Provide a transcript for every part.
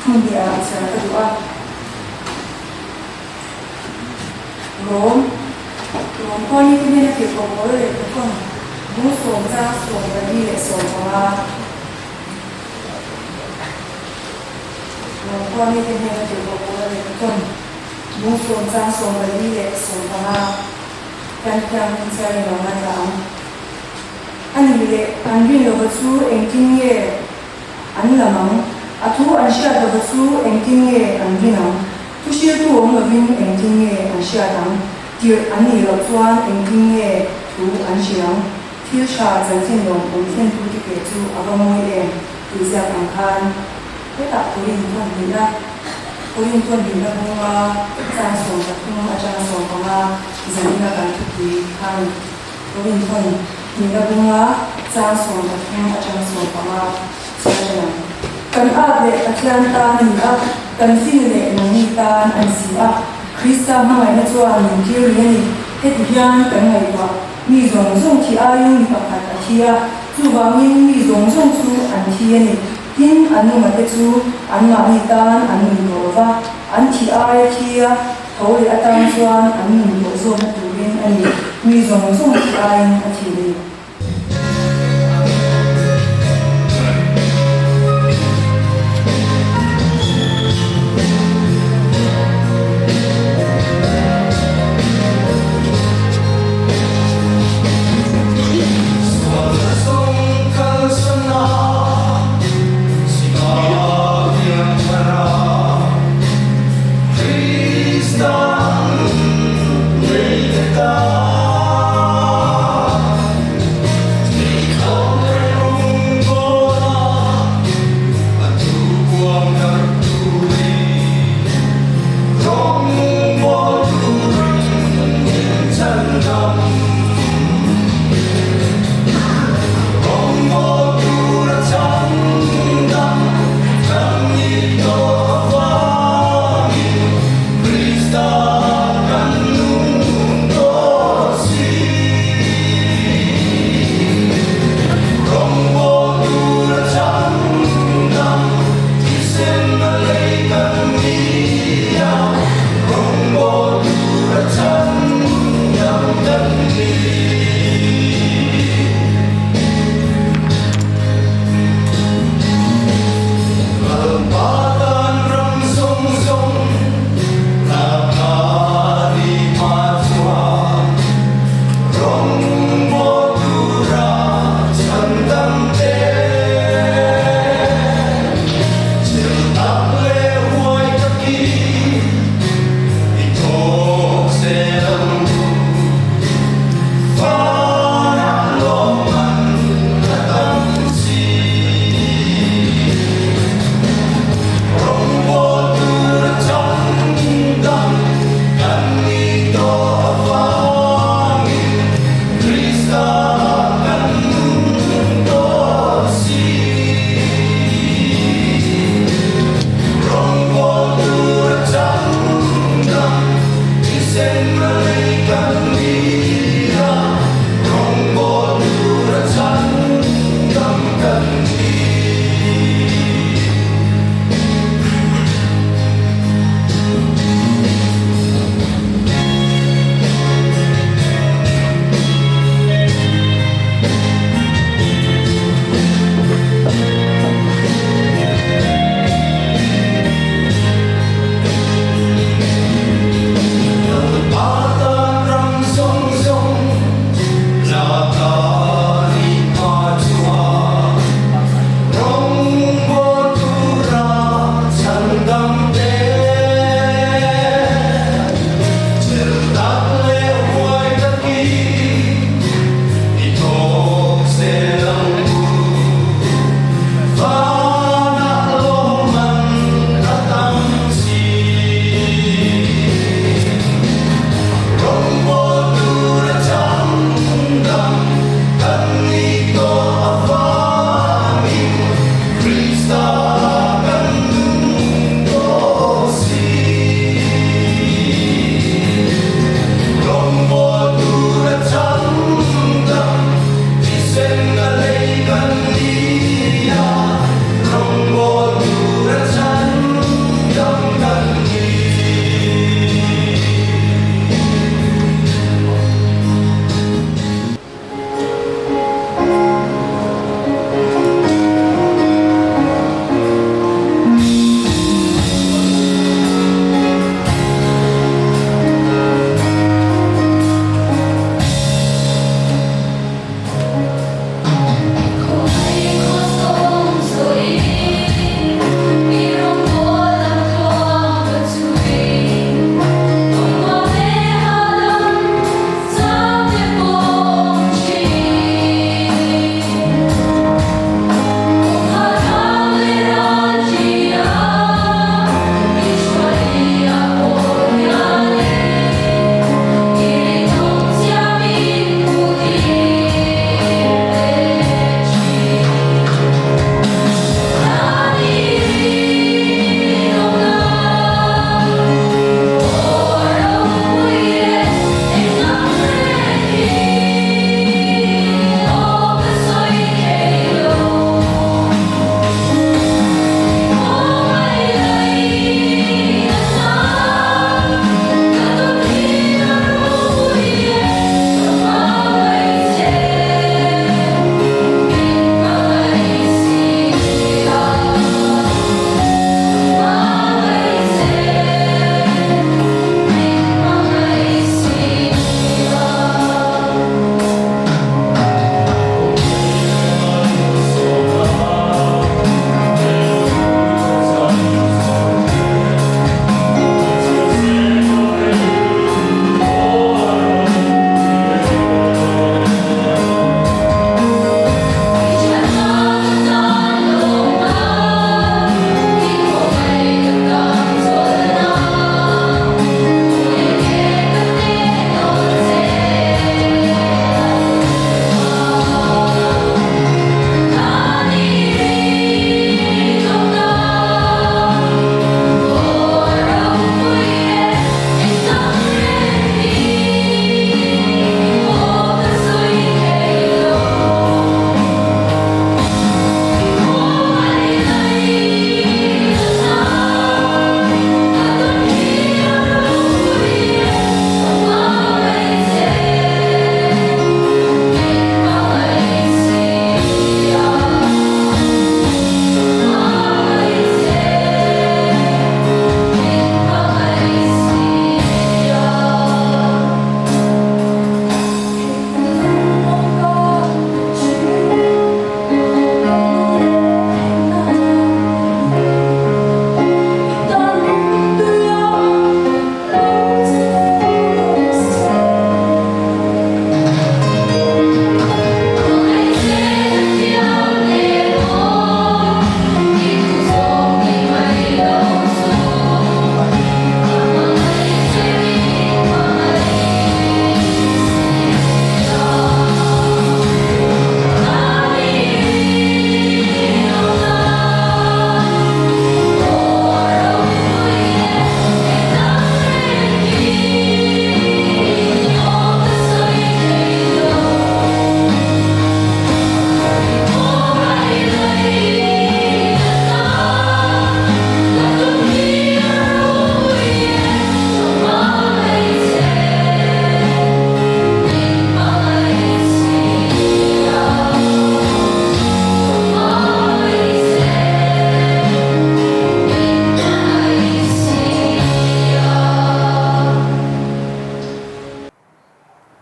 Hmun hnih ah chhiar ka duh a. Rom, Rom khuani te hnena tirhkoh pawl leh Pathawn bung sawm chang 24. Rom khuani te hnena tirhkoh pawl leh Pathawn bung sawm chang 24 kan thianghlim chhiarin lo ngaithla ang. A nih leh an rin lova chu engtin nge an lam ang? A thu an hriat lova chu engtin nge an rin ang? Thu hriltu awm lovin engtin nge an hriat ang? Tirh an nih loh chuan engtin nge thu an hrilh ang? Thil tha chanchin lawm awm thlentute ke chu a va mawi em? tih ziak ang khan hetah Korin thawn hnihna Korin thawn hnihna bunga chang 13 atanga 15 zanina kan thupui khan Korin thawn hnihna bunga chang 13 atanga 15 chhiar ṭan ang. Kan at leh Pathian tan a ni a, kan fin leh nangni tan a ni si a. Krista hmangaihna chuan min tir rih a ni. Heti hian kan ngaihtuah, mi zawng zawng thi aiin mi pakhat a thi a, chuvangin mi zawng zawng chu an thi a ni. Tin, an nungate chu anmahni tan an nun tawh lo va, an thi aia thi a, tho leh atan chuan an nun tawh zawkna turin a ni, mi zawng zawng thi aiin a thi ni.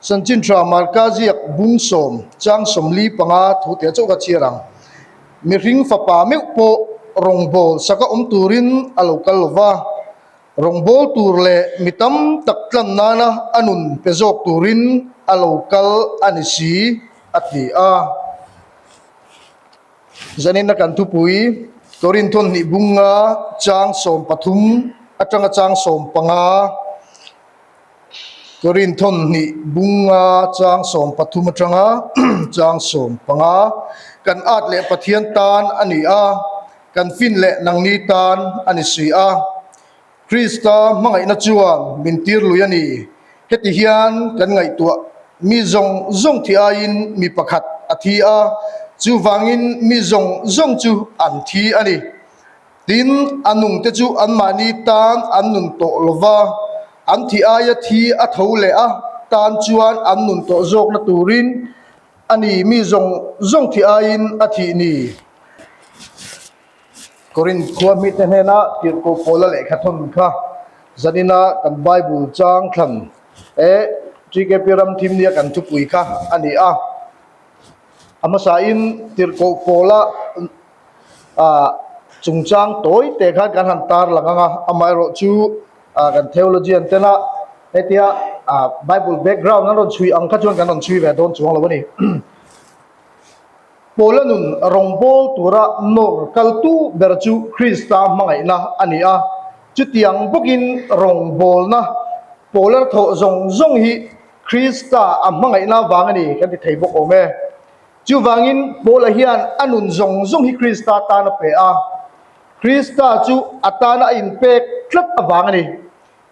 Chanchin Tha Marka ziak bung sawm chang 45 thu te chauh ka chhiar ang. Mihring fapa meuh pawh rawngbâwl saka awm turin a lo kal lo va, rawngbâwl tur leh mi tam tak tlan nana a nun pe zawk turin a lo kal a ni si, a ti a. Zanin a kan thupui, Korinthon hnih bunga chang 13 atanga chang 15. Korinthon hnih bunga chang 13 atanga chang 15. Kan at leh Pathian tan a ni a, kan fin leh nangni tan a ni si a. Krista hmangaihna chuan min tir lui a ni. Heti hian kan ngaihtuah, mi zawng zawng thi aiin mi pakhat a thi a, chuvangin mi zawng zawng chu an thi a ni. Tin, a nungte chu anmahni tan an nun tawh lo va, an thi aia thi a tho leh a tan chuan an nun tawh zawkna turin a ni, mi zawng zawng thi aiin a thih ni. Korinth khua hmite hnena tirhkoh Paula lehkha thawn kha zanina kan Bible chang thlan e TKP ram thim nia kan thupui kha a ni a. A hmasain tirhkoh Paula chungchang tawi te khan kan han tar lang ang a, amaherawhchu kan theologian tena hetia Bible background an rawn chhui ang kha chuan kan rawn chhui ve dawn chuang lo a ni. Paula nun rawngbâwl tura nawr kaltu ber chu Krista hmangaihna a ni a. Chutiang bawkin rawngbâwlna Paula thawh zawng zawng hi Krista a hmangaihna vang a ni kan ti thei bawk awm e. Chuvangin Paula hian a nun zawng zawng hi Krista tan a pe a. Krista chu a tana a inpek tlat avang a ni.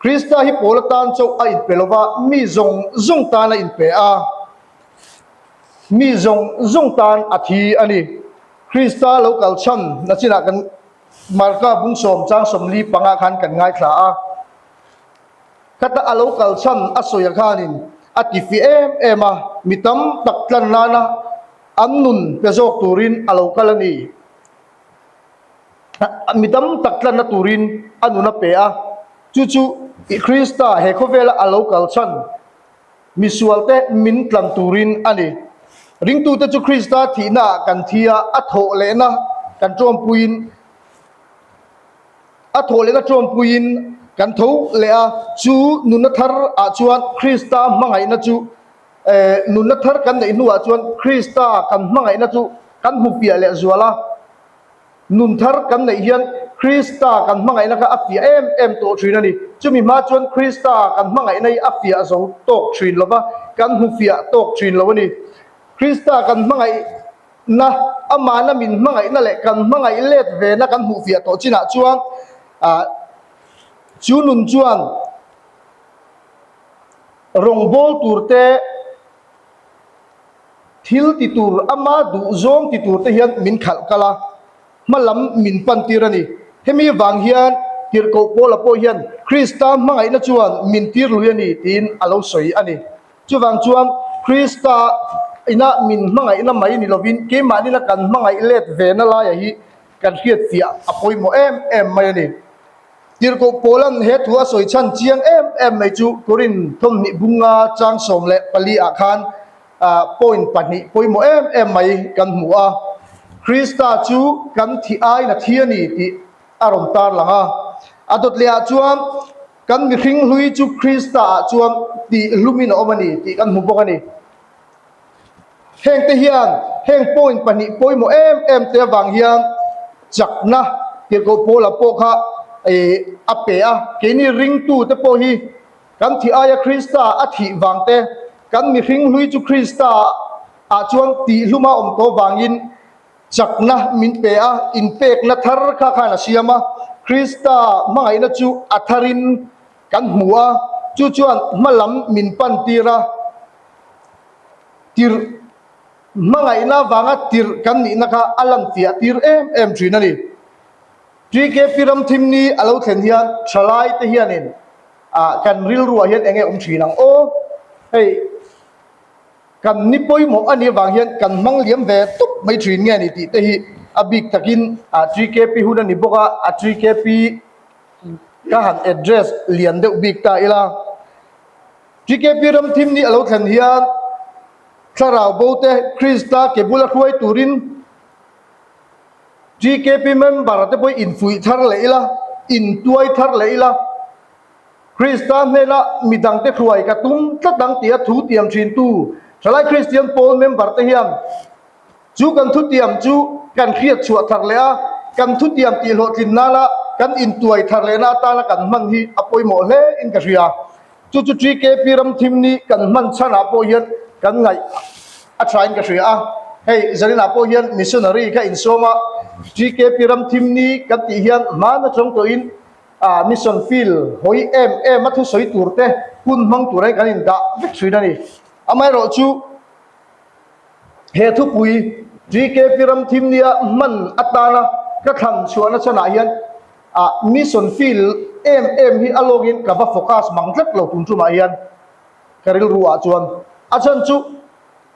Krista hi Paula tan chauh a inpe lo va, mi zawng zawng tan a inpe a. Mi zawng zawng tan a thi a ni. Krista lo kal chhan na chinah kan Marka bung sawm chang 45 khan kan ngaithla a. Khata a lo kal chhan a sawi khanin a ti fi em em a, mi tam tak tlan nana an nun pe zawk turin a lo kal a ni. Mi tam tak tlanna turin a nun a pe a, chu chu Krista he khawvela a lo kal chhan Misualte min tlan turin a ni. Ringtute chu Krista thihnaah kan thi a, a thawh lehna kan ṭawmpuiin a thawh lehna ṭawmpuiin kan tho leh a, chu nunna thar ah chuan Krista hmangaihna chu nunna thar kan neih hnuah chuan Krista kan hmangaihna chu kan hmu piah leh zual a. Nun thar kan neih hian Krista kan hmangaihna kha a fiah em em tawh thin a ni. Chumi hma chuan Krista kan hmangaihna hi a fiah zo tawk thin lo va, kan hmu fiah tawk thin lo a ni. Krista kan hmangaihna, amahna min hmangaihna leh kan hmangaih let vena kan hmuh fiah tawh chinah chuan chu nun chuan rawngbâwl turte, Thil ti tur ama duh zawng ti tur te hian min khalh kal a, hma lam min pan tir a ni. Hemi vang hian Tirhkoh Paula pawh hian Krista hmangaihna chuan min tir lui a ni tiin a lo sawi a ni. Chuvang chuan Krista ina min hmangaihna mai ni lovin keimahni la kan hmangaih let ve na laia hi kan hriatfiah a pawimawh em em mai a ni. Tirhkoh Paula'n he thu a sawi chhan chiang em em mai chu Korinth thawmhnih bunga chang 14 ah khan point pahnih pawimawh em em mai kan hmu a. Krista chu kan thih aiin a thi a ni tih a rawn tar lang a. A dawt leh ah chuan kan mihring hlui chu Krista ah chuan tih hlumin a awm a ni tih kan hmu bawk a ni. Hengte hian heng point pahnih pawimawh em em te avang hian chakna Tirhkoh Paula pawh kha a pe a. Keini ringtute pawh hi kan thih aia Krista a thih vang te, kan mihring hlui chu Krista ah chuan tihhluma awm tawh vangin chakna min pe a, inpekna thar kha khan a siam a. Krista hmangaihna chu a tharin kan hmu a, chu chuan hma lam min pan tir a. Tirh hmangaihna vanga tirh kan nihna kha a lan fiah tir em em thin a ni. TKP Ramthim ni a lo thlen hian thalai te hianin ah kan rilruah hian eng nge awm thin ang aw? Hei kan ni pawimawh a nih avang hian kan hmang liam ve tawp mai thin nge ni tih te hi a bik takin ah TKP hun a ni bawk a, a TKP ka han address lian deuh bik ta ila. TKP Ramthim nih a lo thlen hian thlarau bo te Krista ke bula hruai turin TKP member te pawh infuih thar leh ila, intuai thar leh ila, Krista hnena midang te hruai ka tum tlat ang tia thu tiam thintu Thalai Kristian Pawl member te hian Chu kan thutiam chu kan hriat chhuah thar leh a, kan thutiam tih hlawhtlin nana kan intuai thar lehna atana kan hman hi a pawimawh hle in ka hria. Chu chu TKP ramthim ni kan hman chhanah pawh hian kan ngaih a tha in ka hria a. Hei zaninah pawh hian missionary kha insawm a, TKP ramthim ni kan tih hian hman atang tawhin mission field hawi em em a thusawi tur te hun hmang tura hi kan indah vek thin a ni. Amaherawhchu. He thupui TKP Ramthim nia hman atana ka thlan chhuahna chhanah hian ah mission field em em hi a lawngin ka va focus mang tlat lo tun tumah hian ka rilru ah chuan a chhan chu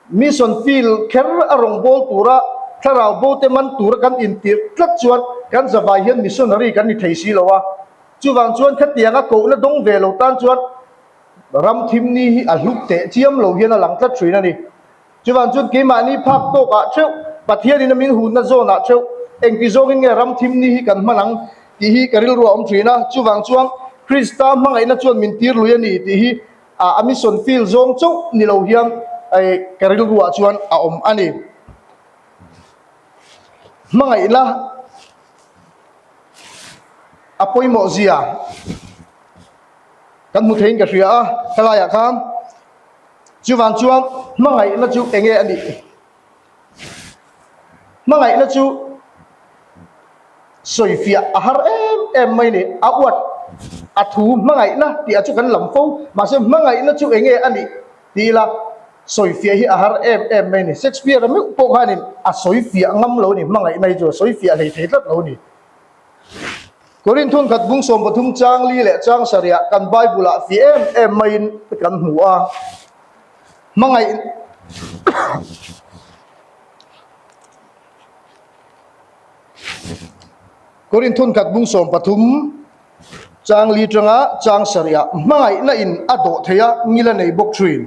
mission field kher a rawngbâwl tura thlarau bo te man tura kan intirh tlat chuan kan zavai hian missionary kan ni thei si lo a, chuvang chuan khatianga kohna dawng ve lo tan chuan Ram thimni hi a hlut teh chiam lo hian a lang tlat thin a ni. Chuvang chuan keimahni phak tawkah theuh, Pathianin a min hunna zawnah theuh, engti zawngin nge ram thimni hi kan hman ang tih hi ka rilru a awm thin a. Chuvang chuan Krista hmangaihna chuan min tir lui a ni tih hi a mission field zawng chauh ni lo hian ka rilruah chuan a awm a ni. Hmangaihna a pawimawh zia. Kan hmu theiin ka hria a, helaiah khan chuvang chuan hmangaihna chu eng nge a nih? Hmangaihna chu sawifiah a har em em mai ni, a uat a thu hmangaihna tih a chu kan lam fo, mahse hmangaihna chu eng nge a nih tih ila sawifiah hi a har em em mai ni. Shakespeare-a meuh pawh khanin a sawifiah ngam lo a ni, hmangaihna hi chu a sawifiah hlei thei tlat lo a ni. Korinth hunkhat bung 13 chang li leh chang sarihah kan Bible-ah fi em em maiin kan hmu a. Hmangaih Korinth hunkhat bung 13 chang li tanga chang sarihah hmangaihna in a dawh thei a, ngil a nei bawk thin.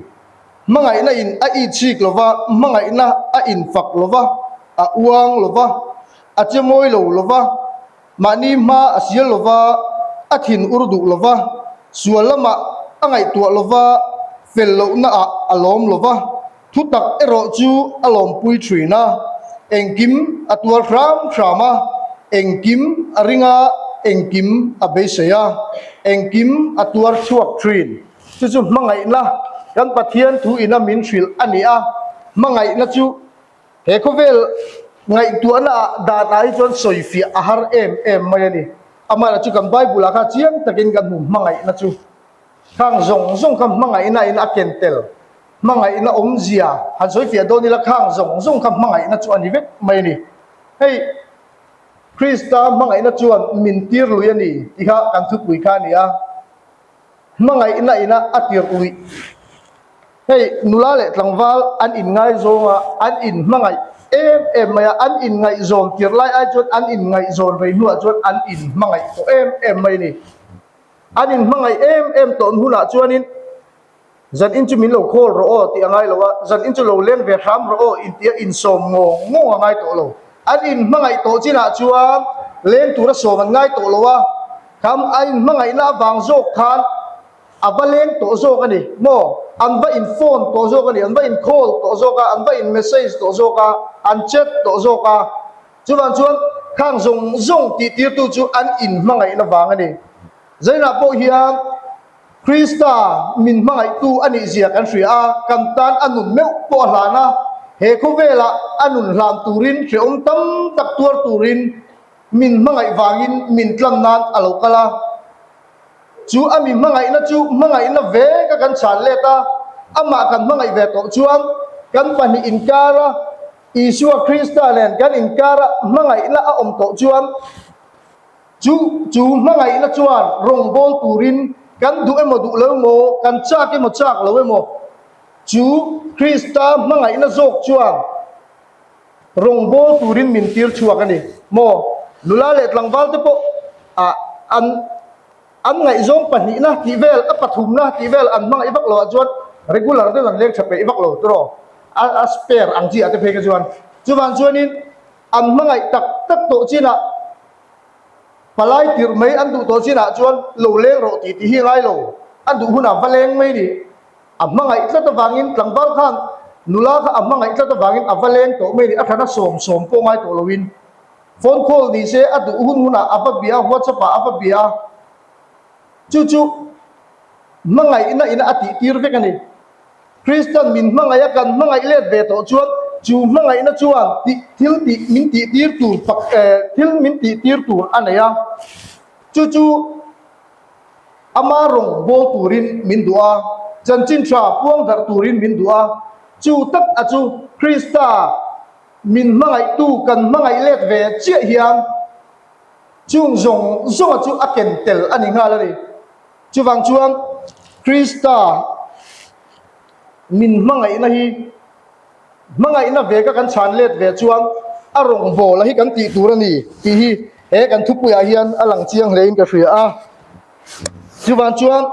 Hmangaihna in a itchik lova, hmangaihna a infak lova, a uang lova, A che mawi lo lo va, mahni hma a sial lo va, a thin ur duh lo va, sual lamah a ngaihtuah lo va, fel lohnaah a lawm lo va, thutak erawh chu a lawmpui thin a, engkim a tuar hram hram a, engkim a ring a, engkim a beisei a, engkim a tuar chhuak thin. Chu chu hmangaihna kan Pathian thu ina min hrilh a ni a, hmangaihna chu He khawvel ngaihtuahna ah dan ah hi chuan sawifiah a har em em mai a ni. Amaherawh chu kan Bible ah kha chiang takin kan hmu hmangaihna chu khang zawng zawng kha hmangaihna in a ken tel. Hmangaihna awmzia han sawifiah dawn ila khang zawng zawng kha hmangaihna chu a ni vek mai a ni. Hei Krista hmangaihna chuan min tir lui a ni tih kha kan thupui kha a ni a. Hmangaihna ina a tir luih. Hei nula leh tlangval an inngaizawng a, an inhmangaih em em mai a, an inngaihzawn tirh lai ai chuan an inngaihzawn rei hnuah chuan an inhmangaih tawh em em mai a ni. An inhmangaih em em tawh hunah chuanin zan in chu min lo call rawh aw tih a ngai lo a, zan in chu lo leng ve hram rawh aw intia insawm ngawng ngawng a ngai tawh lo. An inhmangaih tawh chinah chuan leng tura sawm an ngai tawh lo a, kham a inhmangaihna avang zawk khan A va leng tawh zawk a ni maw? An va in phone tawh zawk a ni, an va in call tawh zawk a, an va in message tawh zawk a, an chat tawh zawk a. Chuvang chuan khang zawng zawng tih tirtu chu an in hmangaihna vang a ni. Zainah pawh hian Krista min hmangaihtu a nih zia kan hria a, kan tan a nun meuh pawh a hlan a, he khawvelah a nun hlan turin hrehawm tam tak tuar turin min hmangaih vangin min tlan nan a lo kal a. Chu a mi hmangaihna chu hmangaihna veka kan chhan let a, amah kan hmangaih ve tawh chuan kan pahnih inkara Isua Krista nen kan inkara hmangaihna a awm tawh chuan chu chu hmangaihna chuan rawngbâwl turin kan duh emaw duh lo emaw, kan châk emaw châk lo emaw chu Krista hmangaihna zawk chuan rawngbâwl turin min tir chhuak a ni maw? Nula leh tlangval te pawh ah an. An ngaihzawng pahnihna tih vel, a pathumna tih vel an hmangaih vak loh ah chuan regular deuh an leng tha peih vak lo tawh a, a spare ang chi ah te phei kha chuan. Chuvang chuanin an hmangaih tak tak tawh chinah palai tirh mai an duh tawh chinah chuan lo leng rawh tih tih hi a ngai lo, a duh hunah va leng mai ni. A hmangaih tlat avangin tlangval khan nula kha a hmangaih tlat avangin a va leng tawh mai ni, a thana sawm sawm pawh ngai tawh loin phone call ni se a duh hun hunah a va bia a, whatsapp ah a va bia a, chu chu hmangaihna ina a tih tir vek a ni. Kristian min hmangaih a kan hmangaih let ve tawh chuan chu hmangaihna chuan tih thil tih min tih tir tur pak thil min tih tir tur a nei a, chu chu Ama rawng bawl turin min duh a, chanchin tha puang darh turin min duh a, chu tak a chu Krista min hmangaihtu kan hmangaih let ve chiah hian chung zawng zawnga chu a ken tel a ni nghal a ni. Chuvang chuan Krista min hmangaihna hi hmangaihna veka kan chhan let ve chuan a rawngbawla hi kan tih tur a ni tih hi he kan thupuiah hian a lang chiang hlein ka hria a. Chuvang chuan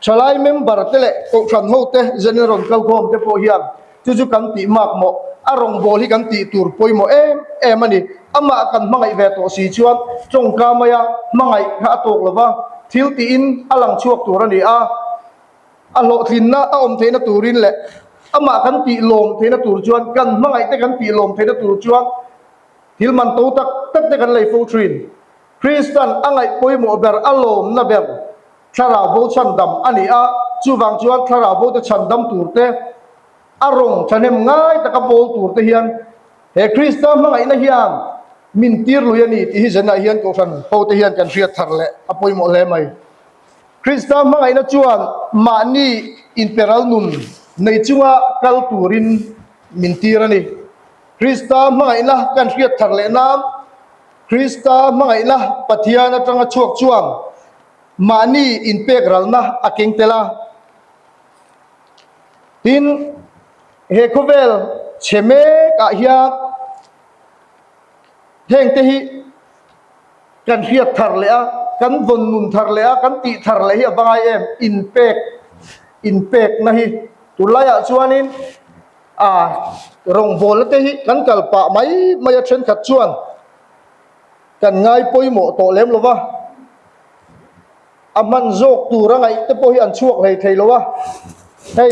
thalai member te leh kohhran ho te general rawn kalkhawm te pawh hian chu chu kan tih mak mawh a rawngbâwl hi kan tih tur pawimawh em em a ni. Amah kan hmangaih ve tawh si chuan tawngka maia hmangaih kha a tawk lo va, thil tiin a lang chhuak tur a ni a. A hlawhtlinna a awm theihna turin leh amah kan tih lawm theihna tur chuan, kan hmangaih te kan tih lawm theihna tur chuan thil man to tak tak te kan lei fo thin. Kristan a ngaih pawimawh ber, a lawmna ber thlarau bo chhandam a ni a, chuvang chuan thlarau bo te chhandam tur te, a rawng thahnem ngai taka bawl tur te hian he Krista hmangaihna hian min tir lui a ni tih hi zenah hian Kohhran hote hian kan hriat thar leh a pawimawh hle mai. Krista hmangaihna chuan mahni inperal nun nei chunga kal turin min tir a ni. Krista hmangaihna kan hriat thar leh nan Krista hmangaihna Pathian atanga chhuak chuan mahni inpek ralna a keng tel a. Tin, he khawvel chhe mekah hian hengte hi Kan hriat thar leh a, kan vawn nun thar leh a, kan tih thar leh hi a va ngai em? Inpek, inpekna hi tunlaiah chuanin a rawngbawlna te hi kan kal pah mai mai a, thenkhat chuan kan ngai pawimawh tawh lem lo va, a hman zawk tur a ngaih te pawh hi an chhuak hlei thei lo a, hei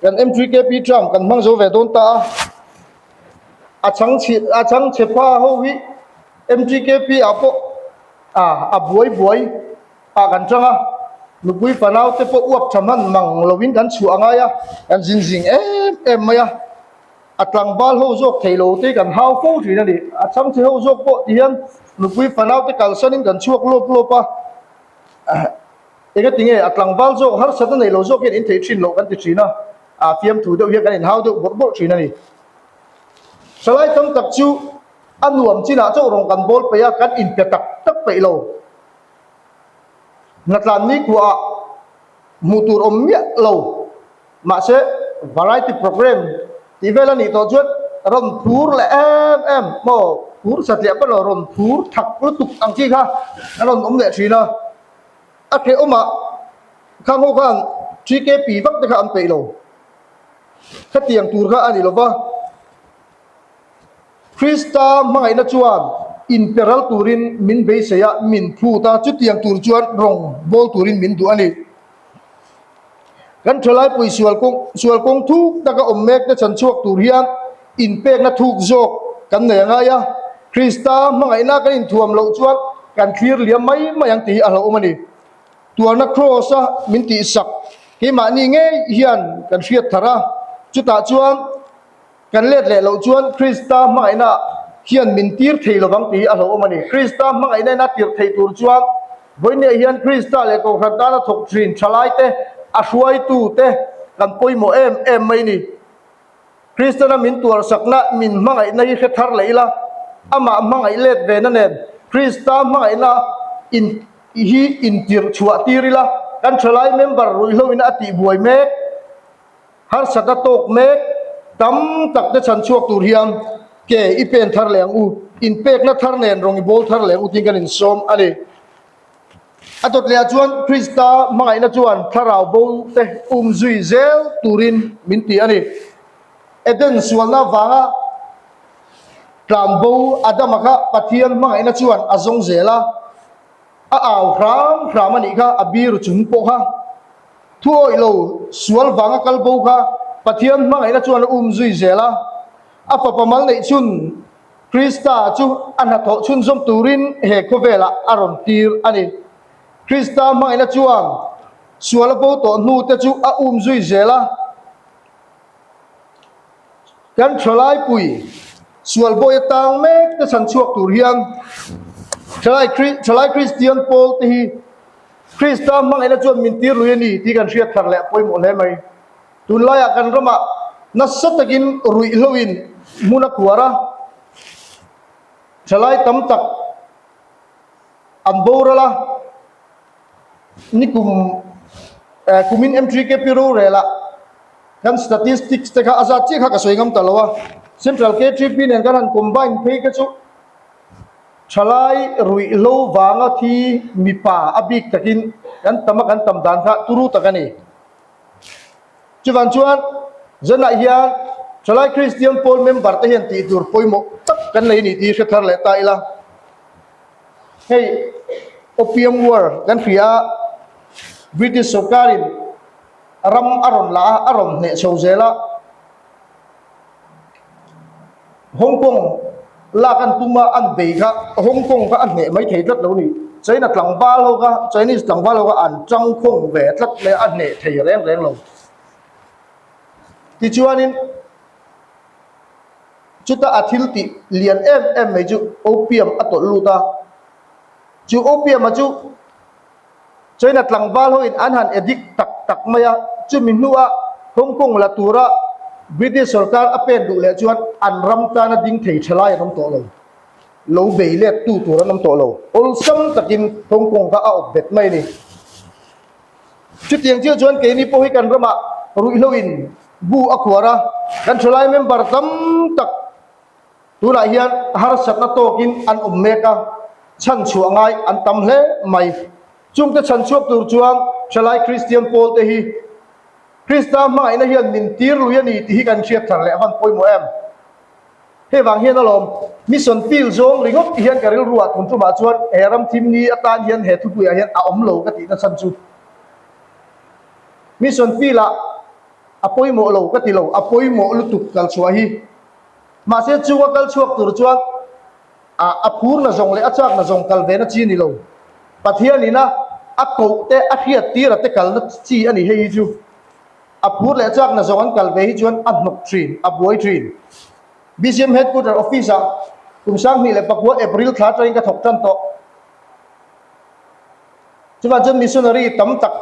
kan M3KP tram kan hmang zo ve dawn ta a. A chhang chhi a chhang chhe pha ho hi MTKP ah pawh ah a buai buai ah kan chang a, nupui fanau te pawh uap tha hman mang lovin kan chhuah a ngai a, kan zin zing em em mai a, a tlangval ho zawk thei lo te kan hau fo thin a ni, a chhang chhe ho zawk pawh ti hian nupui fanau te kalsanin kan chhuak lawp lawp a, engatinge a tlangval zawk harsatna nei lo zawk hian in theih thin loh kan ti thin a. A fiamthu deuh hian kan inhau deuh bawrh bawrh thin a ni. Thalai tam tak chu a nuam chinah chauh rawng kan bawl peih a, kan inpe tak tak peih lo. Hnatlan nikhuaah hmuh tur awm miah lo. Mahse, variety program tih vel a nih tawh chuan rawn phur leh em em maw, phur satliah pawh lo, rawn phur thak lutuk ang chi kha a rawn awm leh thin a. A hrehawmah khang ho khan TKP vak te kha an peih lo. Khatiang tur kha a ni lo va. Krista hmangaihna chuan inpe ral turin min beisei a, min phut a, chutiang tur chuan rawng bawl turin min duh a ni. Kan thalaipui sual kawng sual kawng thuk taka awm mek te chhan chhuak tur hian inpekna thuk zawk kan nei a ngai a, Krista hmangaihna kan inthuam loh chuan kan thlir liam mai mai ang tih hi a hlauhawm a ni. Tuarna Kraws a min tihsak keimahni ngei hian kan hriat thar a, chutah chuan Kan let leh loh chuan Krista hmangaihna hian min tir thei lovang tih hi a hlauhawm a ni. Krista hmangaihna in a tirh theih tur chuan vawinia hian Krista leh Kohhran tana thawk thin thalaite, a hruaitute kan pawimawh em em mai ni. Kristana min tuarsakna, min hmangaihna hi hre thar leh ila, amah hmangaih let vena nen Krista hmangaihna in hi intirh chhuah tir ila, kan thalai member ruihhlo in a tihbuai mek. Harsat a tawk mek tam tak te chhan chhuak tur hian ke i pen thar leh ang u, inpekna thar nen rawng i bawl thar leh ang u tiin kan insawm a ni. A dawt lehah chuan Krista hmangaihna chuan thlarau bo te um zui zel turin min ti a ni. Eden sualna vanga tlan bo Adama kha Pathian hmangaihna chuan a zawng zel a, a au hram hram a nih kha a biru chung pawh kha. Thu awih lo sual vanga kal bo kha Pathian hmangaihna chuan a um zui zel a, a fapa mal neih chhun Krista chu a hnathawh chhunzawm turin he khawvelah a rawn tir a ni. Krista hmangaihna chuan sual a bo tawh hnu te chu a um zui zel a. Kan thalaipui sual bawi atang mek te chhan chhuak tur hian thalai thalai Kristian pawl te hi Krista hmangaihna chuan min tir lui a ni tih kan hriat thar leh a pawimawh hle mai. Tunlaiah kan ramah nasa takin ruihhloin hmun a khuar a, thalai tam tak an boral a, nikum kumin M3KP rorel ah kan statistics te kha a zat chiah kha ka sawi ngam ta lo a, Central K3P nen kan han combine phei kha chu thalai ruihhlo vanga thi mipa a bik takin kan tam a kan tam dan kha turu tak a ni. Chuvang chuan zanah hian Thalai Kristian Pawl member te hian tih tur pawimawh tak kan nei a ni tih hre thar leh ta ila. Hei Opium War kan hria a, British sorkarin ram a rawn la a, a rawn hneh chho zel a. Hong Kong lak an tum a, an bei kha Hong Kong kha a hneh mai thei tlat lo ni. China tlangval ho kha, Chinese tlangval ho kha an tangkhawng ve tlat mai a, a hneh thei reng reng lo. Tichuanin chuta a thil tih lian em em mai chu opium a tawlh lut a, chu opium a chu China tlangval hoin an han addict tak tak mai a, chumi hnuah Hong Kong la tura British sorkar a pen duh leh chuan an ram tana ding thei tha lai an awm tawh lo, lo bei let tu tur an awm tawh lo, awlsam takin Hong Kong kha a awp bet mai a ni. Chutiang chiah chuan keini pawh hi kan ramah ruihhloin bu a khuar a, kan thalai member tam tak Tunah hian harsatna tawkin an awm mek a, chhanchhuah ngai an tam hle mai. Chungte chhanchhuak tur chuan Thalai Kristian pawlte hi Krista hmangaihna hian min tir lui a ni tih hi kan hriat thar leh a van pawimawh em? Hei vang hian alawm mission field zawng ringawt hian ka rilruah tun tumah chuan he ram thim ni atan hian he thupuiah hian a awm lo ka tihna chhan chu mission field ah a pawimawh lo ka ti lo, a pawimawh lutuk kalchhuah hi. Mahse chung a kal chhuak tur chuan a a phurna zawng leh a chakna zawng kal ve na chi a ni lo. Pathian ina a koh te a hriat tir a te kalna chi a ni hei hi chu. A phur leh chakna zawng an kal ve hi chuan a hnawk thin, a buai thin. BCM Headquarter Office ah kum 2009 April thla atangin ka thawk tan tawh. Chuvang chuan missionary tam tak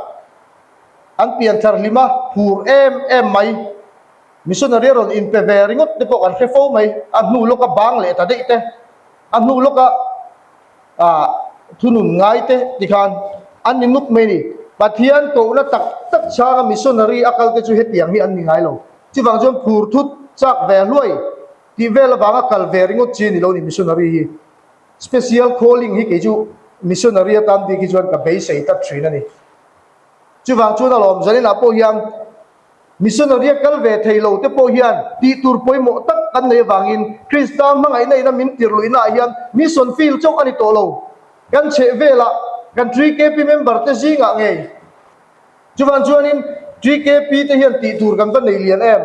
an pianthar hlim a phur em em mai. Missionary a rawn inpe ve ringawt te pawh kan hre fo mai, a hnu lawka bang leh ta daih te, a hnu lawka ah thunun ngai te tikhan an ni nuk mai a ni. Pathian kohna tak tak chhanga missionary a kal te chu hetiang hi an ni ngai lo. Chuvang chuan phur thut chak ve hluai tih vel avanga kal ve ringawt chi a ni lo ni missionary hi. Special calling hi kei chu missionary atan bik hi chuan ka beisei tlat thin a ni. Chuvang chuan alawm zaninah pawh hian Missionary a kal ve thei lo te pawh hian tih tur pawimawh tak kan nei avangin Krista hmangaihna ina min tir luihna ah hian mission field chauh a ni tawh lo. Kan chheh velah kan TKP member te zingah ngei. Chuvang chuanin TKP te hian tih tur kan va nei lian em?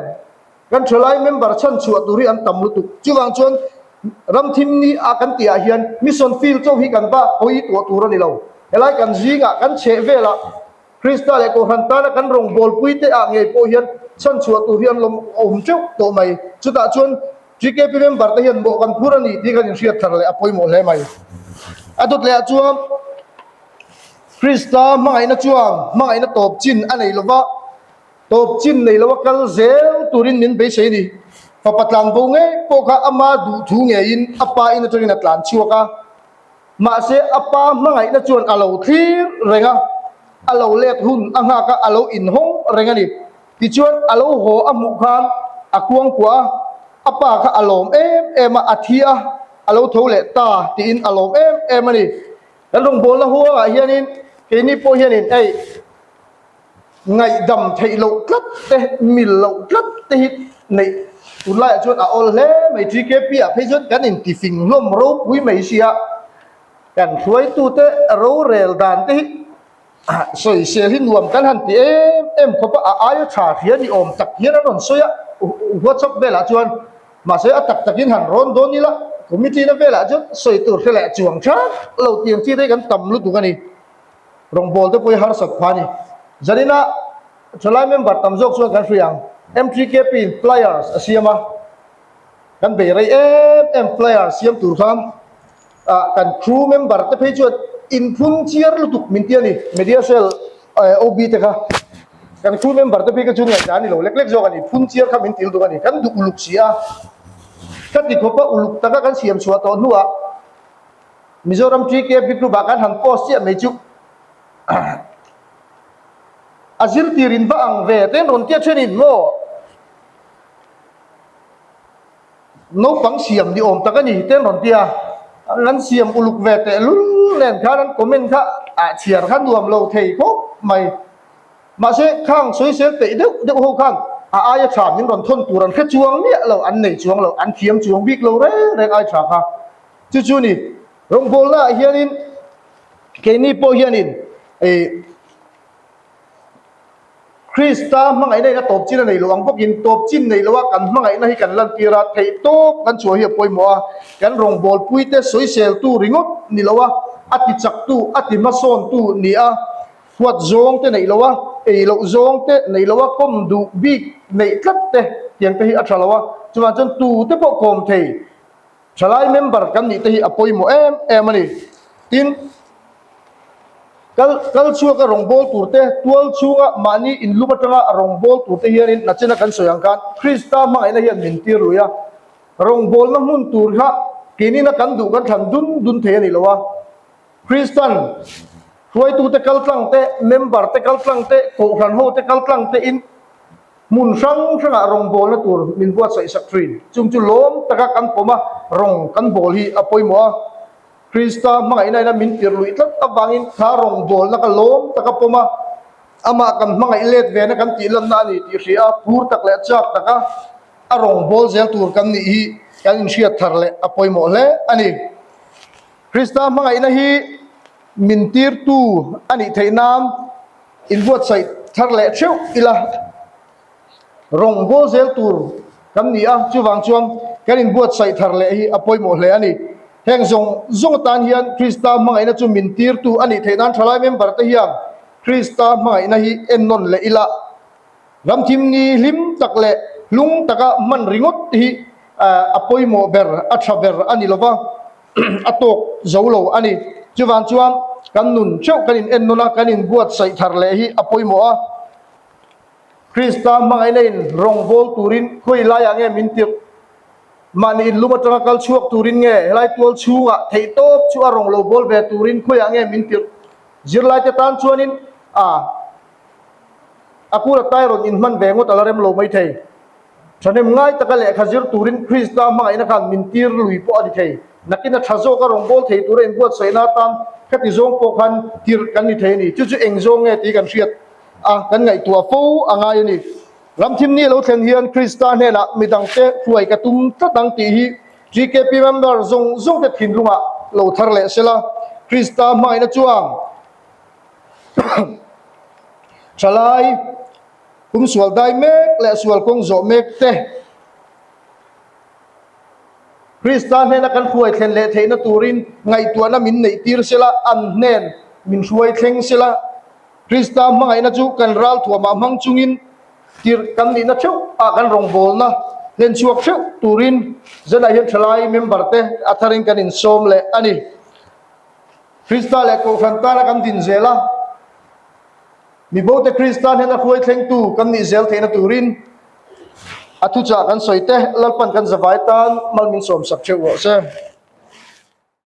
Kan thalai member chhan chhuah tur hi an tam lutuk. Chuvang chuan ram thim ni a kan tih ah hian mission field chauh hi kan va hawi tuah tur a ni lo. Helai kan zingah kan chheh velah Krista leh Kohhran tana kan rawngbawlpui te ah ngei pawh hian chhanchhuah tur hi an lawm awm teuh tawh mai. Chutah chuan TKP member te hian mawh kan phur a ni tih kan inhriat thar leh a pawimawh hle mai. A dawt leh ah chuan Krista hmangaihna chuan hmangaihna tawp chin a nei lova, tawp chin nei lova kal zel turin min beisei a ni. Fapa tlanbo ngei pawh kha ama duhthu ngeiin a pa in atangin a tlan chhuak a. Mahse, a pa hmangaihna chuan a lo thlir reng a, a lo let hun a nghak a, a lo inhawng reng a ni. Tichuan, a lo haw a hmuh khan a kuangkuah a, a pa kha a lawm em em a, a thi a, a lo tho leh ta tiin a lawm em em a ni. Kan rawngbawlna huangah hianin. Keini pawh hianin hei ngaihdam theih loh tlat te, mil loh tlat te hi neih tunlaiah chuan a awl hle mai. TKP ah phei chuan kan intifing hlawm ropui mai sia, kan hruaitute rorel dan te hi Sawisel hi nuam kan han ti em em khawp a, a aia tha hria ni awm tak hian an rawn sawi a, WhatsApp velah chuan mahse a tak takin han rawn dawn ila, committee na velah chuan sawi tur hre leh chuang that lo tiang chi te hi kan tam lutuk a ni, rawngbawl te pawh hi harsat pha a ni. Zanina thalai member tam zawk chuan kan hria ang, MTKP in flyers a siam a, kan bei rei em em flyers siam tur khan. Ah kan crew member te phei chuan inphun chiar lutuk min ti a ni, media cell OB te kha kan crew member te phei kha chu ngaihdan a ni lo lek lek zawk a ni, phun chiar kha min ti lutuk a ni, kan duh uluk si a, ka ti khawp a uluk taka kan siam chhuah tawh hnuah Mizoram TKP group ah kan han post chiah mai chu a zirtir in va ang ve te an rawn tia thenin maw. Naupang siam ni awm tak a ni te an rawn ti a, an siam uluk ve teh lul nen khan an comment kha ah chhiar kha nuam lo thei khawp mai. Mahse khang sawisel peih deuh deuh ho khan a aia tha min rawn thawn tur an hre chuang miah lo, an nei chuang lo, an thiam chuang bik lo reng reng ai tha kha. Chu chu ni rawngbawlna ah hianin keini pawh hianin ih. Krista hmangaihna in a tawp chin a nei lo ang bawkin tawp chin nei loa kan hmangaihna hi kan lantir a, theih tawp kan chhuah hi a pawimawh a, kan rawngbawlpuite sawiseltu ringawt ni loa a tichaktu, a tihmasawntu ni a, huat zawngte neih loa, ei loh zawngte neih loa, kawm duh bik neih tlat te tiang te hi a tha lo a, chuvang chuan tute pawh kawm thei Thalai member kan nih te hi a pawimawh em em a ni. Tin, kal kal chhuaka rawngbâwl tur te, tual chhunga mahni inlum atanga rawngbâwl tur te hianin nachina kan sawi ang khan Krista hmangaihna hian min tir lui a. Rawngbâwlna hmun tur kha keinina kan duh kan thlan dun dun thei a ni lo a. Kristan hruaitute kal tlang te, member te kal tlang te, kohhran ho te kal tlang te in Hmun hrang hrangah rawngbawlna tur min buatsaih sak thin. Chung chu lawm taka kan pawm a, rawng kan bawl hi a pawimawh a. Krista hmangaihna ina min tirh luih tlat avangin kha rawngbawlna ka lawm taka pawm a, amah kan hmangaih let vena kan tih lanna a ni tih hria a, phur tak leh chak taka a rawngbâwl zel tur kan nih hi kan inhriat thar leh a pawimawh hle a ni. Krista hmangaihna hi min tirtu a nih theih nan Inbuatsaih thar leh theuh ila rawngbâwl zel tur kan ni a, chuvang chuan kan inbuatsaih thar leh hi a pawimawh hle a ni. Heng zawng zawng atan hian Krista hmangaihna chu min tirtu a nih theih nan thalai member te hian Krista hmangaihna hi ennawn leh ila ramthim ni hlim tak leh hlung taka hman ringawt hi a pawimawh ber, a tha ber a ni lova. a tawk zo lo a ni. Chuvang chuan kan nun theuh kan in ennawn a, kan inbuatsaih thar leh hi a pawimawh a. Krista hmangaihna in rawngbâwl turin khawi laiah nge min tirh? Mahni inlum atanga kal chhuak turin nge helai tual chhungah theihtawp chu a rawng lo bawl ve turin khawiah nge min tirh? Zirlaite tan chuanin a a kula tai rawn inhman ve ngawt a la rem lo maithei. Thahnem ngai taka lehkha zir turin Krista hmangaihna khan min tir lui pawh a ni thei. Nakin a tha zawka rawngbâwl thei tura inbuatsaihna atan khati zawng pawh khan tirh kan ni thei a ni. Chu chu eng zawng nge tih kan hriat a, kan ngaihtuah fo a ngai a ni. Ramthim ni a lo thlen hian Krista hnenah midangte hruai ka tum tlat ang tih hi GKP member zawng zawngte thinlungah lo thar leh sela, Krista hmangaihna chuan thalai, Kum sual dai mek leh sual kawng zawh mek te Krista hnena kan hruai thlen leh theihna turin ngaihtuahna min neih tir sela, an hnen min hruai thleng sela. Krista hmangaihna chu kan ralthuamah hmang chungin tirh kan nihna theuh ah kan rawngbawlna hlen chhuak theuh turin zanah hian thalai member te a tharin kan insawm leh a ni. Krista leh Kohhran tana kan din zel a. Mibote Krista hnena hruai thlengtu kan nih zel theihna turin a thuchah kan sawi te Lalpan kan zavai tan mal min sawmsak theuh rawh se.